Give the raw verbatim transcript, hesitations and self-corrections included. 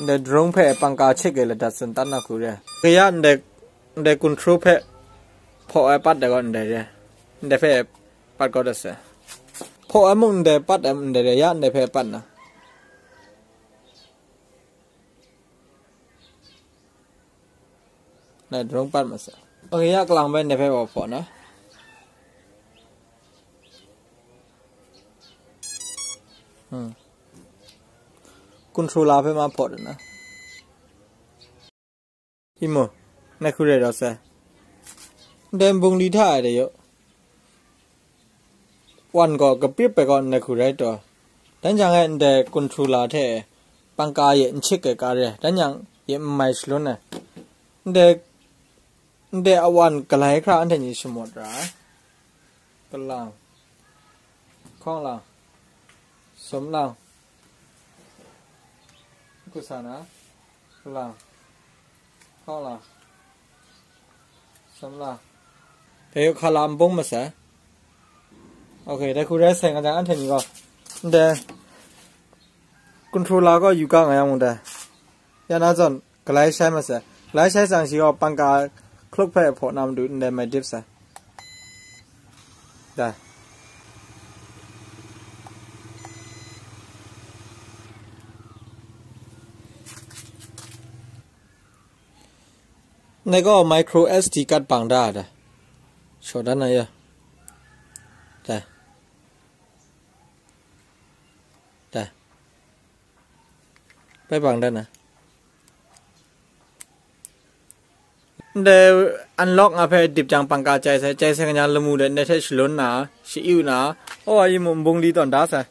Ndai drone hpe pangka chik e ladat tsun tan na hku re. Kaya ndai, ndai control hpe hpaw ai pat dai gaw ndai re. Ndai hpe pat kau dat sai. Hpaw ai mung ndai, pat ai mung ndai re, ya ndai hpe pat na. Ndai drone pat masa. Ok, ya kalang bai ndai hpe wa hpaw na. Hmm. Controller hpe ma hpaw dat na. Imo, na hku re raw sai. Ndai nbung li hta ai de yaw. Wan gaw kaprip ai gaw ndai hku rai taw. Dan jang e ndai controller hte pangka ye n chik ai ka re, dan jang ye n mai shalun ai. Ndai, ndai awan galai hkra anhte ni shamawt ra ai. Kalang, hkawng lang, sum lang, kusa na, kalang, hkawng lang, sum lang. Dai hkala nbung masai. Ok, dai hku rai sai nga jang anhte ni gaw, ndai controller gaw yu ga nga yang mung dai. Ya na zawn, galai shai masai. Galai shai tsang shi gaw pangka hkluk hpe hpaw na madu ndai mai dip sai. Dai. Ndai gaw micro S D card bang da ai dai. Shaw dan na ya. Dai. Dai. Bai bang dan na. Ndai unlock nga hpe dip jang pangka chai sai, chai sai nga jang lamu de ndai hte shalun na, sha-iu na, o, a yi mu nbung li tawn da sai.